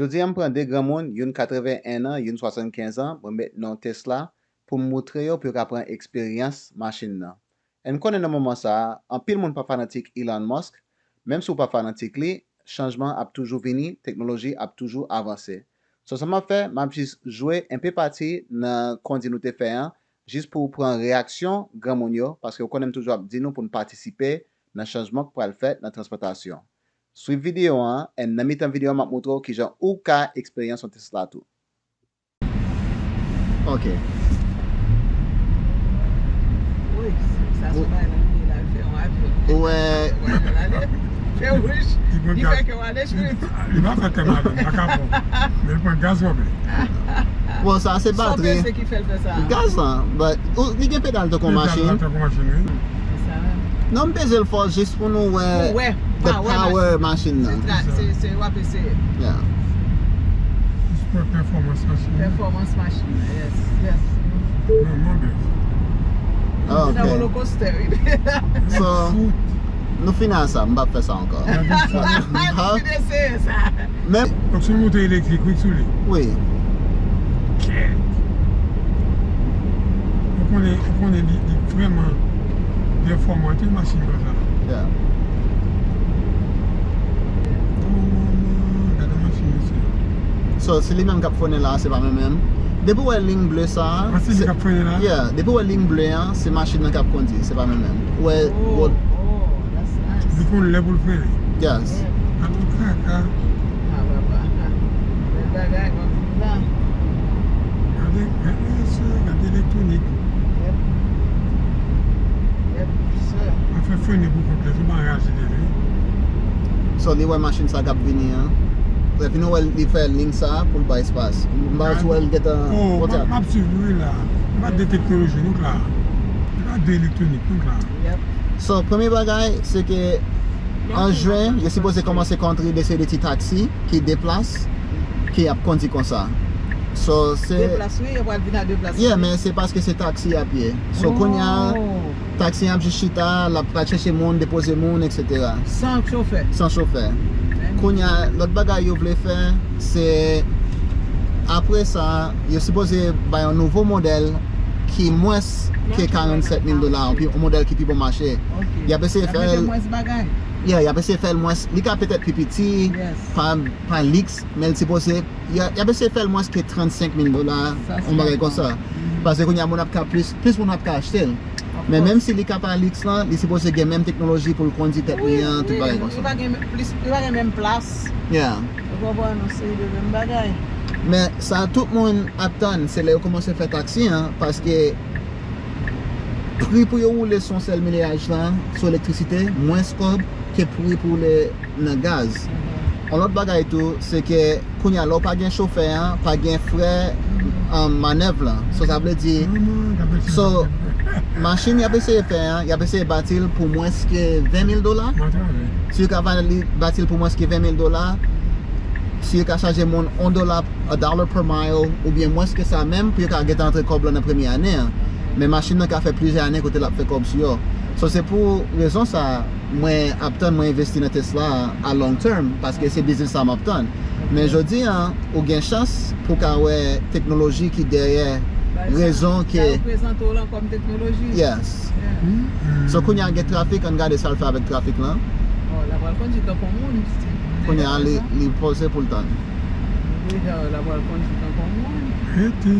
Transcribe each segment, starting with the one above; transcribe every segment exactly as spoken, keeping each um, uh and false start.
Jodi a, m pran de granmoun, youn katreven en an, youn swasannkenz an, mwen met nan yon Tesla pou m moutre yo, pou yo ka pran eksperyans machin nan. E n konnen nan moman sa a, anpil moun pa fanatik Elon Musk, menm si w pa fanatik li, chanjman ap toujou vini, teknoloji ap toujou avanse. So, sa m ap fè, m ap jis jwe enpe pati nan kondi nou te fè an, jis pou w pran reyaksyon granmoun yo, paske w konnen m toujou ap di nou pou n patisipe nan chanjman k pral fèt nan transpòtasyon. Swiv videyo an, e nan mitan videyo an, m ap moutre w kijan ou ka eksperyans yon Tesla tou. Ok. Wi, sa se yon bagay nan miye la, l fè yon avyon. Ou wè. Fè wouj, li fè kè w ale chwit. Li pa fè kè m ale, m pa ka pran. Men l pran gaz wè. Bon, sa se batri. Sa peze ki fè l fè sa. Gaz lan, but, ou, li gen pedal tankou yon machin. Pedal la tankou machin, wi. Se sa menm. Non, m peze l fò jis pou nou wè the power machin nan. Se, se, se, w ap eseye. Yeah. Jis pou wè pèfòmans machin nan. Pèfòmans machin nan, yes, yes. Non, non, bèf. Ah, ok. Se yon roller coaster, wi. So, nou fini a sa, m p ap fè sa ankò. Fini eseye sa. Men. Donk, se yon motè elektrik, wi, k sou li. Wi. Kèt. Ou konnen, ou konnen li, li vrèman pèfòman, tout machin konsa. Yeah. Oh, manman, gade machin, mesye. So, se li menm k ap frennen la, se pa mwen menm. Depi w wè liy ble sa a, ah, se li k ap frennen la? Yeah, depi w wè liy ble an, se machin nan k ap kondi, se pa mwen menm. Ou wè, oh, oh, that's nice. Li konn lè pou l frennen. Yes. Alò kaka. Ah, papa. Bèl bagay, m ap di w la. Gade, gade sa, gade elektwonik. Yep. Yep, sir. Afè frennen pou kont li, se pa raje de li. So, li wè machin sa k ap vini an. Lè fini wè li fè liy sa pou l bay espas. M pa wè si w wè l gentan. Oh, m ap, m ap swiv, wi, la. M pa de teknoloji, nou k la. M pa de elektwonik, nou k la. Yep. So, premye bagay, se ke an jen, yo sipoze kòmanse kontre de seri de ti taksi ki de plas, ki ap kondi konsa. So, se de plas, wi, yo pral vin a de plas, yeah, wi. Men se paske se taksi y ap ye. So, kounye a, taksi an ap jis chita, l ap pral chèche moun, depoze moun, et cetera. San chofè. San chofè. Kounye a, lòt bagay yo vle fè, se apre sa, yo sipoze bay yon nouvo modèl ki mwens ke karannsèt mil dola, yon pi, yon modèl ki pi bon mache. Ok. Y ap eseye fè l. Yeah, y ap eseye fè l mwens. Li ka petèt pi piti, pa, pa liks, men l sipoze, y a, y ap eseye fè l mwens ke trannsenk mil dola, yon bagay konsa. Paske kounye a moun ap ka plis, plis moun ap ka achte l. Men menm si li ka pa liks lan, li sipoze gen menm teknoloji pou l kondi tèt li an, tout bagay konsa. Li pa gen plis, li pa gen menm plas. Yeah. Ou konprann, yon seri de menm bagay. Men sa tout moun ap tann, se lè yo kòmanse fè taksi an, paske pri pou yo woule sou yon sèl mileyaj lan, sou elektrisite, mwens kòb ke pri pou woule nan gaz. Yon lòt bagay tou, se ke kounye a, lè w pa gen chofè an, pa gen frè, um, manèv lan. So, sa vle di, so, machin y ap eseye fè an, y ap eseye bati l pou mwens ke ven mil dola. Si yo ka bati l pou mwens ke ven mil dola, si yo ka chaje moun yon dola, a dollar per mile, oubyen mwens ke sa menm, pou yo ka gentan antre kòb lan nan premye ane an. Men machin nan ka fè plizyè ane kote l ap fè kòb sou yo. So, se pou rezon sa, mwen ap tann mwen envesti nan Tesla a long term, paske se biznis sa m ap tann. Men jodi a, ou gen chans pou ka wè teknoloji ki dèyè rezon ke. Sa yo prezante w lan kòm teknoloji. Yes. So, kounye a gen trafik, ann gade sa l fè avèk trafik lan. Oh, l ap pral kondui tankou moun. Kounye a, li, li poze pou l tann. Deja, l ap pral kondui tankou moun. Rete.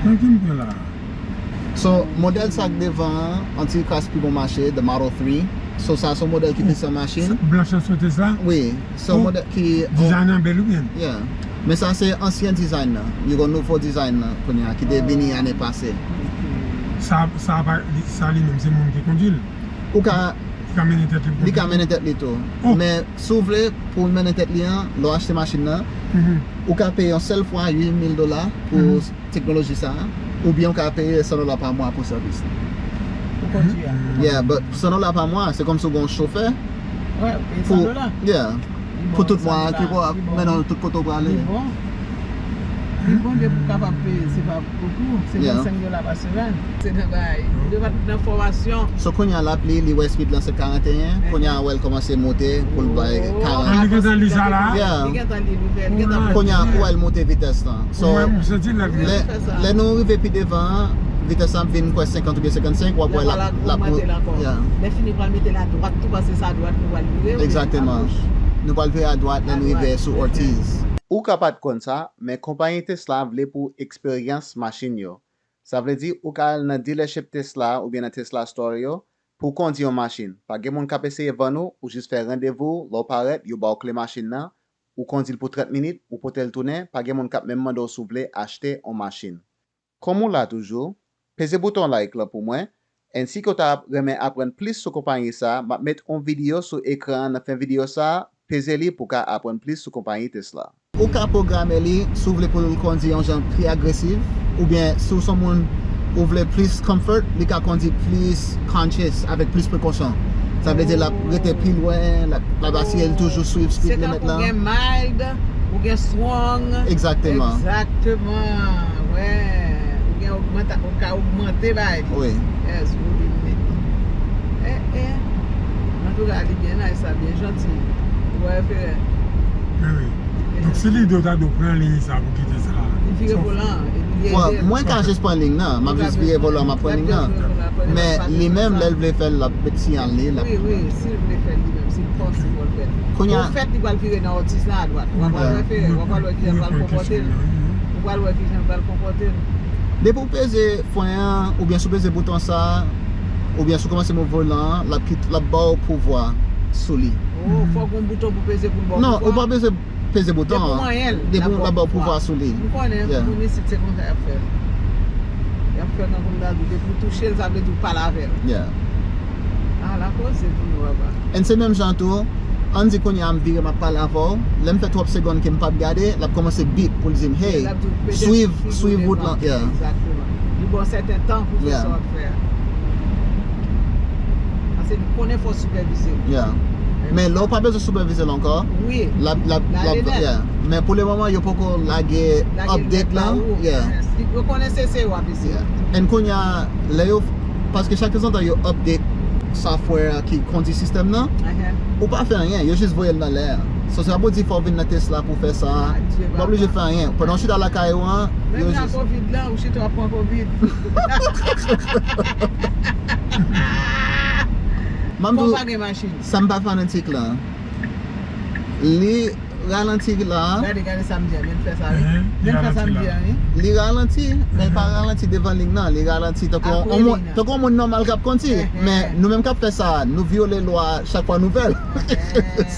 Nan ki m pran la? So, modèl sa k devan an, an ti kras pi bon mache, the Model three. So, sa se yon modèl ki plis an machin. Blanch an sote sa? Wi, se yon modèl ki. Design an bèl oubyen? Yeah. Men sa se ansyen design nan. Yo gen nouvo design nan kounye a ki te vini ane pase. Sa, sa pa, li, sa li menm se moun ki kondui l? Ou ka. Li ka mennen tèt li pou kont li? Li ka mennen tèt li tou. Oh. Men si w vle pou l mennen tèt li an, lè w achte machin nan, ou ka peye yon sèl fwa uit mil dola pou teknoloji sa a, oubyen w ka peye san dola pa mwa pou sèvis li. Pou kondui a. Yeah, but san dola pa mwa, se kòmsi w gen yon chofè. Wi, w peye san dola. Yeah. Pou tout mwa ki pou ap mennen w tout kote w prale. Li bon. Li bon depi w kapab peye, se pa bokou, se vennsenk dola pa semèn. Se nan bagay. Yo pa nan fòmasyon. So kounye a l ap li, li wè speed lan se karanteyen, kounye a wè l kòmanse monte pou l bay karant. Li gentan li sa la. Yeah. Li gentan li, li fè, li gentan. Kounye a ou wè l monte vitès lan. So lè, lè nou rive pi devan an, vitès lan ap vin kwè senkant oubyen senkannsenk, w ap wè l ap, l ap, yeah. Lè fini pral mete l adwat tou, paske se adwat nou pral vire. Egzakteman. Nou pral vire adwat lè nou rive sou Ortiz. Ou ka pa t konn sa, men konpayi Tesla vle pou w eksperyans machin yo. Sa vle di ou ka al nan dealership Tesla oubyen nan Tesla Store yo pou w kondi yon machin. Pa gen moun k ap eseye vann ou, ou jis fè randevou w, lè w parèt, yo ba w kle machin nan, ou kondi l pou trant minit, ou pote l tounen, pa gen moun k ap menm mande w si w vle achte yon machin. Kòm ou la toujou, peze bouton like lan pou mwen, and si ke w ta renmen aprann plis sou konpayi sa, m ap met yon videyo sou ekran an nan fen videyo sa, peze li pou w ka aprann plis sou konpayi Tesla. Ou ka pwograme li si w vle pou l kondi yon jan pi agresif, oubyen si w se yon moun ou vle plis comfort, li ka kondi plis conscious, avèk plis prekosyon. Sa vle di l ap rete pi lwen, l ap, l ap asire l toujou swiv speed limit lan. Se tankou gen mild, ou gen strong. Egzakteman. Egzakteman, wè. Ou gen ogmanta-, ou ka ogmante bagay li. Wi. Yes, ou vin met. Eh, eh. Antouka, li byen nice, sa byen janti. Ou wè, frè? Wi, wi. Donk, si lide w ta dwe pran liy sa pou kite sa, li vire volan an, epi li ede l. Mwen ka jis pran liy nan, m ap jis vire volan, m ap pran liy nan. Men li menm, lè l vle fè l, l ap met siyal li, l ap. Wi, wi, si l vle fè l li menm, si l fòse pou l fè l. Kounye a. Ofèt, li pral vire nan Ortiz la, adwat. W ap wè, w ap wè kijan l pral konpòte l. Ou pral wè kijan l pral konpòte l. Depi w peze fren an, oubyen si w peze bouton sa, oubyen si w kòmanse move volan an, l ap kit-, l ap ba w pouvwa sou li. Oh, fòk gon bouton pou peze pou l ba w pouvwa? Non, ou pa bezwen peze bouton an. Depi w manyen l, depi l ap ba w pouvwa sou li. M konnen, moun isit se konsa y ap fè l. Y ap fè l tankou m ta di w, depi w touche l, sa vle di w pale avè l. Yeah. Ah, la koze pou nou, papa. And se menm jan tou, ann di kounye a m vire, m ap pale avè w. Lè m fè twòp segonn ke m p ap gade, l ap kòmanse bip pou l di m, hey, swiv, swiv wout lan. Yeah. Egzakteman. Li ba w sèten tan pou fè sa w ap fè a. Paske li konnen fò w sipèvize l. Yeah. Men lè w pa bezwen sipèvize l ankò, l ap, l ap, l ap, yeah. Men pou le moman, yo poko lage update lan. Yeah. Yo konnen se, se yo ap eseye. Yeah. And kounye a, lè yo, paske chak tanzantan yo update software ki kondi sistèm nan, ou pa fè anyen, yo jis voye l nan lè a. So, se pa pou di fò w vin nan Tesla pou fè sa, ou pa oblije fè anyen. Pandan w chita lakay ou an, yo jis. Menm nan covid lan, ou chita w ap pran covid. Fò w pa gen machin. Sa m pa fanatik la. Li ralanti la. Gade, gade sa m di a, men fè sa, wi. Men fè sa m di a, wi. Li ralanti, men l pa ralanti devan liy nan. Li ralanti tankou yon moun, tankou yon moun nòmal k ap kondi. Men nou menm k ap fè sa, nou vyole lwa chak fwa nou fè l.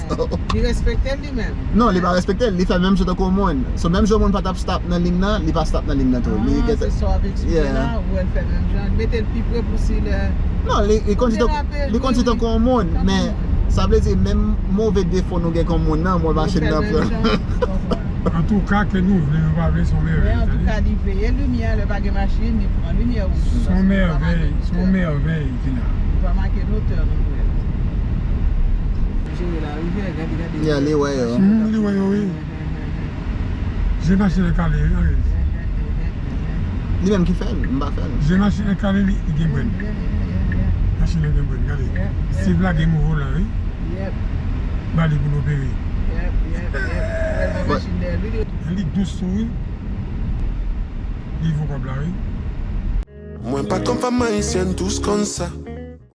So, li respekte l li menm. Non, li pa respekte l. Li fè menm jan tankou yon moun. So, menm jan yon moun pa t ap stop nan liy nan, li pa stop nan liy nan tou. Li gentan. Se sa w ap eksplike la, ou wè l fè menm jan. Mete l pi pre pou si lè. Non, li, li kondi tankou, li kondi tankou yon moun, men sa vle di menm move defo nou gen kòm moun nan, mwen machin nan pran. Antouka, ke nou vle, nou pa vle, se yon mèvèy. Men antouka, li veye limyè, lè pa gen machin, li pran limyè wouj. Se yon mèvèy, se yon mèvèy ki la. Li pa make notè nan nwèt. Jere larivyè, gade, gade. Ya, li wè yo. Hmm, li wè yo, wi. Je machin nan kale, wi, gade. Li menm ki fè l, m pa fè l. Je machin nan kale, li, li gen brenn. Machin nan gen brenn, gade. Steve lage mou volan, wi. Ba li pou l opere. Li dous tou, wi. Li vo kòb la, wi. Mwen pa konn fanm ayisyèn dous konsa.